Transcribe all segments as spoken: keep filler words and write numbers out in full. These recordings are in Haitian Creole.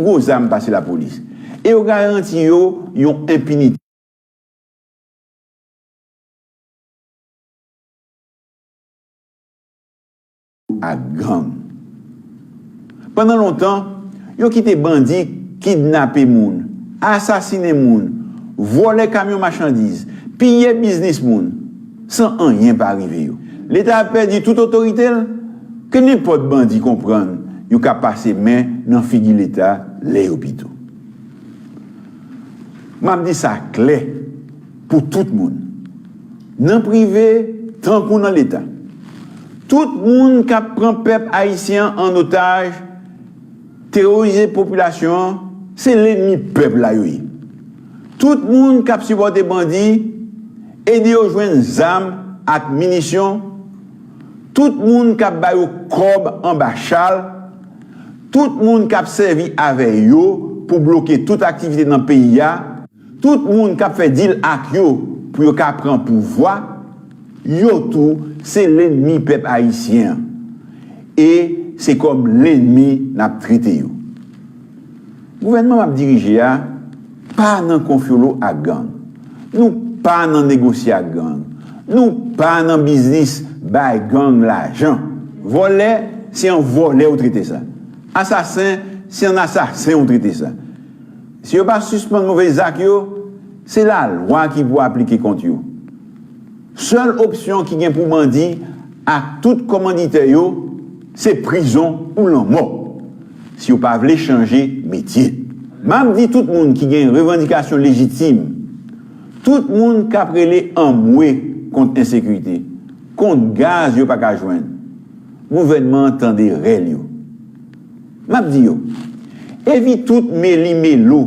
gwo zam pase lapolis. E yo garanti yo yon enpinite ak gang. Pandan lontan, yo kite bandi kidnape moun, asasinen moun, vòlè kamyon machandiz, piye biznis moun, san anyen pa rive yo. Leta ap pèdi tout otorite l, ke nenpòt bandi konprann yo ka pase men nan figi Leta lè yo pito. M ap di sa klè pou tout moun, nan prive tankou nan Leta. Tout moun k ap pran pèp ayisyen an an otaj, terorize popilasyon an, se lènmi pèp la yo ye. Tout moun k ap sipòte bandi, ede yo jwenn zam ak minisyon, tout moun k ap ba yo kòb anba chal, tout moun k ap sèvi avè yo pou bloke tout aktivite nan peyi a, tout moun k ap fè dil ak yo pou yo ka pran pouvwa, yo tou se lènmi pèp ayisyen an. E se kòm lènmi n ap trete yo. Gouvènman m ap dirije a pa nan konfyolo ak gang. Nou pa nan negosye ak gang. Nou pa nan biznis bay gang lajan. Vòlè, se yon vòlè ou trete sa. Asasen, se yon asasen ou trete sa. Si yo pa sispann move zak yo, se lalwa ki pou aplike kont yo. Sèl opsyon ki gen pou bandi ak tout kòmanditè yo, se prizon ou lanmò, si yo pa vle chanje metye. M ap di tout moun ki gen revandikasyon lejitim, tout moun k ap rele anmwe kont ensekirite, kont gaz yo pa ka jwenn, gouvènman an tande rèl yo. M ap di yo, evite tout meli melo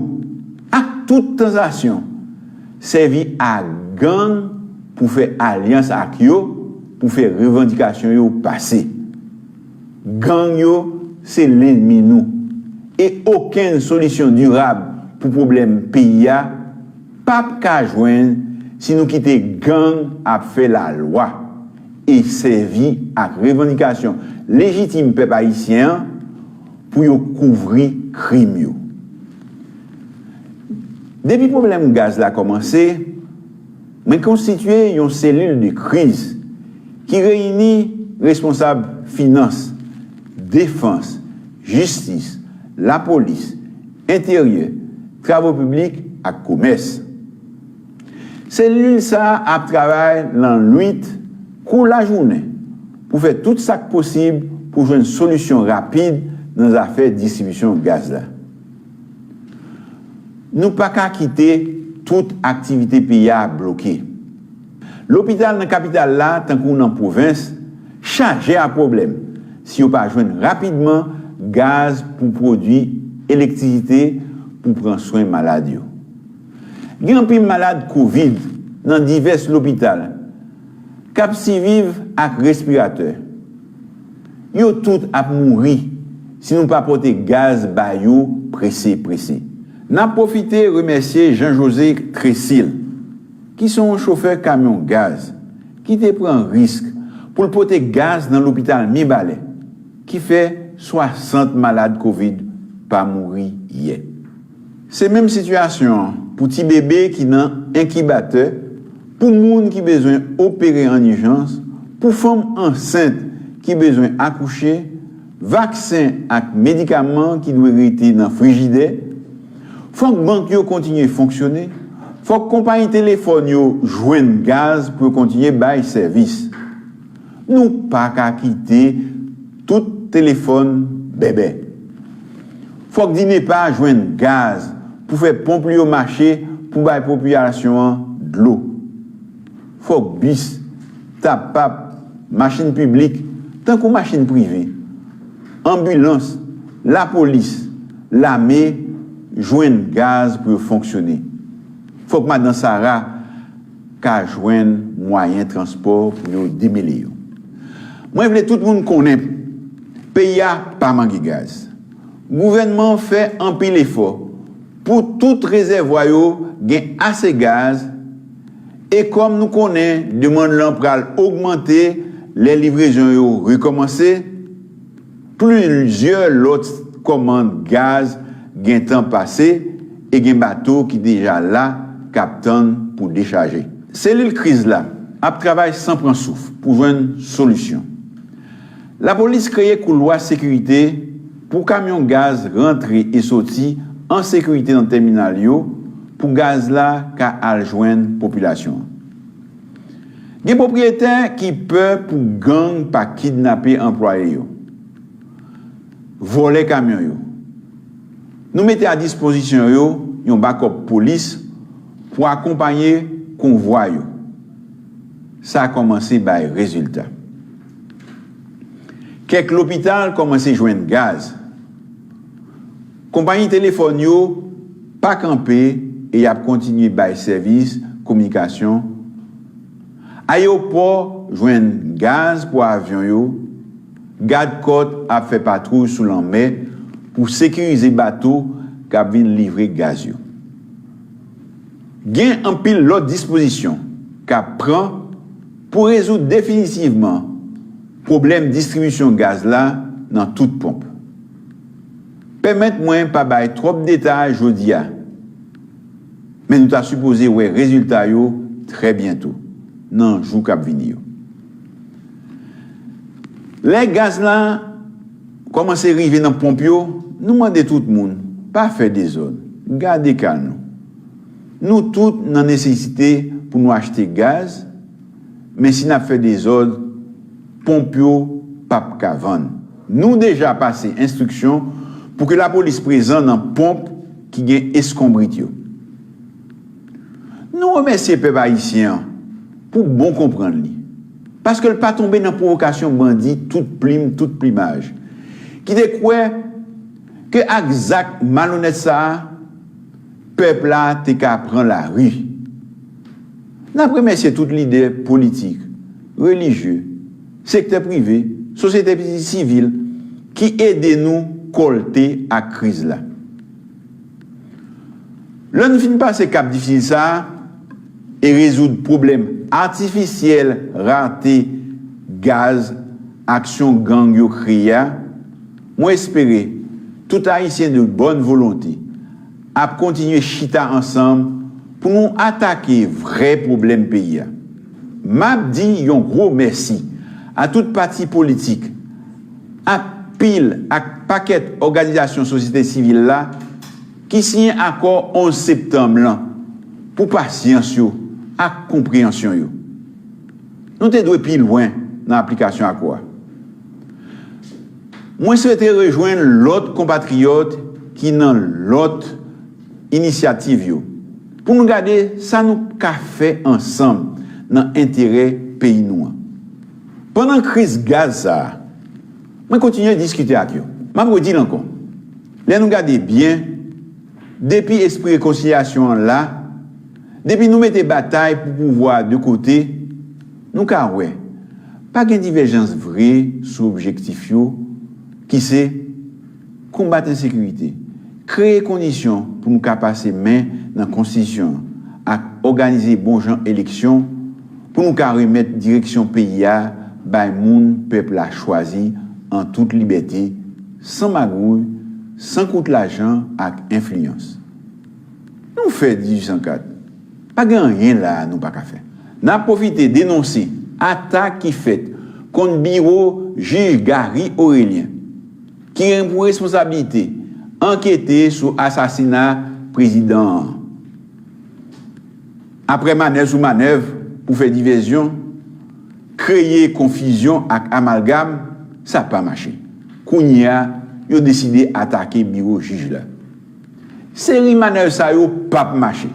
ak tout tantasyon sèvi ak gang pou fè alyans ak yo, pou fè revandikasyon yo pase. Gang yo se lènmi nou, e okenn solisyon dirab pou pwoblèm peyi a p ap ka jwenn si nou kite gang ap fè lalwa e sèvi ak revandikasyon lejitim pèp ayisyen an pou yo kouvri krim yo. Depi pwoblèm gaz la kòmanse, mwen konstitye yon selil de kriz ki reyini responsab finans, defans, jistis, lapolis, enteryè, travo piblik ak komès. Selil sa a ap travay lannwit kou lajounen pou fè tout sa k posib pou jwenn solisyon rapid nan zafè distribisyon gaz la. Nou pa ka kite tout aktivite peyi a bloke. Lopital nan kapital la, tankou nan pwovens, chaje ak pwoblèm si yo pa jwenn rapidman gaz pou pwodui elektrisite pou pran swen malad yo. Gen anpil malad kovid nan divès lopital k ap siviv ak respiratè. Yo tout ap mouri si nou pa pote gaz ba yo prese prese. N ap pwofite remèsye Jean José Trésil, ki se yon chofè kamyon gaz, ki te pran risk pou l pote gaz nan lopital Mibalè, ki fè swasant malad kovid pa mouri yè. Se menm sitiyasyon an pou ti bebe ki nan enkibatè, pou moun ki bezwen opere an ijans, pou fanm ansent ki bezwen akouche, vaksen ak medikaman ki dwe rete nan frijidè. Fòk bank yo kontinye fonksyone, fòk konpayi telefòn yo jwenn gaz pou yo kontinye bay sèvis. Nou pa ka kite tout telefòn bèbè. Fòk DINEPA jwenn gaz pou fè ponp li yo mache pou bay popilasyon an dlo. Fòk bis, tapap, machin piblik, tankou machin prive, anbilans, lapolis, lame jwenn gaz pou yo fonksyone. Fòk madan Sara ka jwenn mwayen transpò pou yo demele yo. Mwen vle tout moun konnen, peyi a pa manke gaz. Gouvènman an fè anpil efò pou tout rezèvwa yo gen ase gaz, e kòm nou konnen demann lan pral ogmante lè livrezon yo rekòmanse, plizyè lòt kòmand gaz gentan pase e gen bato ki deja la k ap tann pou dechaje. Selil kriz la ap travay san pran souf pou jwenn solisyon. Lapolis kreye koulwa sekirite pou kamyon gaz rantre e soti an sekirite nan tèminal yo pou gaz la ka al jwenn popilasyon an. Gen pwopriyetè ki pè pou gang pa kidnape anplwaye yo, vòlè kamyon yo. Nou mete a dispozisyon yo yon bakòp polis pou akonpaye konvwa yo. Sa kòmanse bay rezilta. Kèk lopital kòmanse jwenn gaz. Konpayi telefòn yo pa kanpe e y ap kontinye bay sèvis kominikasyon. Ayewopò jwenn gaz pou avyon yo. Gad kòt ap fè patwouy sou lanmè pou sekirize bato k ap vin livre gaz yo. Gen anpil lòt dispozisyon k ap pran pou rezoud definitivman pwoblèm distribisyon gaz la nan tout ponp. Pèmèt mwen pa bay twòp detay jodi a, men nou ta sipoze wè rezilta yo trè byento, nan jou k ap vini yo. Lè gaz la kòmanse rive nan ponp yo, nou mande tout moun, pa fè dezòd, gade ka nou. Nou tout nan nesesite pou nou achte gaz, men si n ap fè dezòd, ponp yo p ap ka vann. Nou deja pase enstriksyon pou ke lapolis prezan nan ponp ki gen eskonbrit yo. Nou remèsye pèp ayisyen an pou bon konprann li, paske l pa tonbe nan pwovokasyon bandi tout plim, tout plimaj, ki te kwè ke ak zak malonèt sa a, pèp la te ka pran lari. N ap remèsye tout lidè politik, relijye, sektè prive, sosyete sivil ki ede nou kòlte ak kriz la. Lè n fin pase kap difisil sa a e rezoud pwoblèm atifisyèl rate gaz aksyon gang yo kreye a, mwen espere tout Ayisyen de bòn volonte ap kontinye chita ansanm pou nou atake vrè pwoblèm peyi a. M ap di yon gwo mèsi a tout pati politik, ak pil ak pakèt òganizasyon sosyete sivil la ki siyen akò onz septanm lan pou pasyans yo ak konpreyansyon yo. Nou te dwe pi lwen nan aplikasyon akò a. Mwen swete rejwenn lòt konpatriyòt ki nan lòt inisyativ yo pou nou gade sa nou ka fè ansanm nan enterè peyi nou an. Pandan kriz gaz sa a, mwen kontinye diskite ak yo. M ap redi l ankò. Lè nou gade byen, depi espri rekonsilyasyon an la, depi nou mete batay pou pouvwa a de kote, nou ka wè pa gen divèjans vre sou objektif yo, ki se konbat ensekirite, kreye kondisyon pou nou ka pase men nan konstitisyon an ak òganize bon jan eleksyon pou nou ka remèt direksyon peyi a bay moun pèp la chwazi an tout libète, san magouy, san kout lajan ak enfliyans. Nou fè dizuit san kat. Pa gen anyen la a nou pa ka fè. N ap pwofite denonse atak ki fèt kont biwo jij Garry Orélien, ki gen pou responsablite ankete sou asasina prezidan an. Apre manèv sou manèv pou fè divèzyon, kreye konfizyon ak amalgam, sa pa mache. Kounye a, yo deside atake biwo jij la. Seri manèv sa yo p ap mache.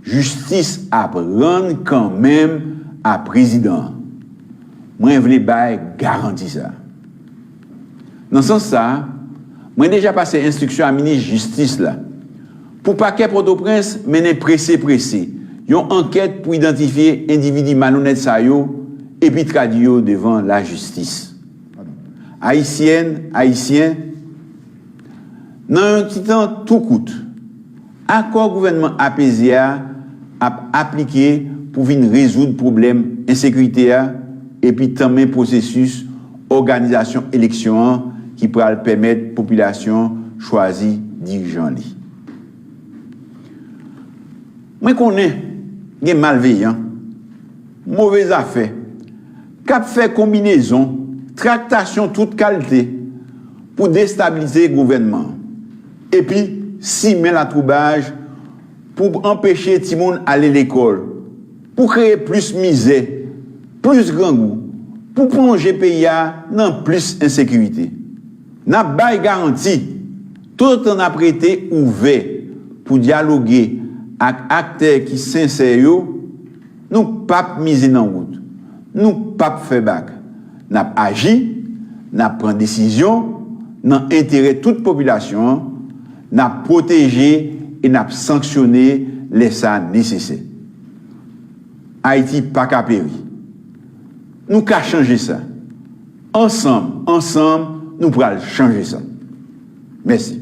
Jistis ap rann kanmenm a prezidan an. Mwen vle bay garanti sa a. Nan sans sa a, mwen deja pase enstriksyon a minis jistis la pou pakè Pòtoprens mennen prese prese yon ankèt pou idantifye endividi malonèt sa yo epi tradui yo devan lajistis. Ayisyèn, Ayisyen, nan yon ti tan tou kout, akò gouvènman apeze a ap aplike pou vin rezoud pwoblèm ensekirite a epi tanmen pwosesis òganizasyon eleksyon an ki pral pèmèt popilasyon chwazi dirijan li. Mwen konnen gen malveyan, move zafè, k ap fè konbinezon, traktasyon tout kalte pou destabilize gouvènman an, epi simen latwoubaj pou anpeche timoun ale lekòl, pou kreye plis mizè, plis grangou, pou plonje peyi a nan plis ensekirite. N ap bay garanti, toutotan n ap rete ouvè pou dyaloge ak aktè ki sensè yo, nou p ap mize nan wout, nou p ap fè bak. N ap aji, n ap pran desizyon nan enterè tout popilasyon an, n ap pwoteje e n ap sanksyone lè sa nesesè. Ayiti pa ka peri. Nou ka chanje sa. Ansanm, ansanm, nou pral chanje sa. Mèsi.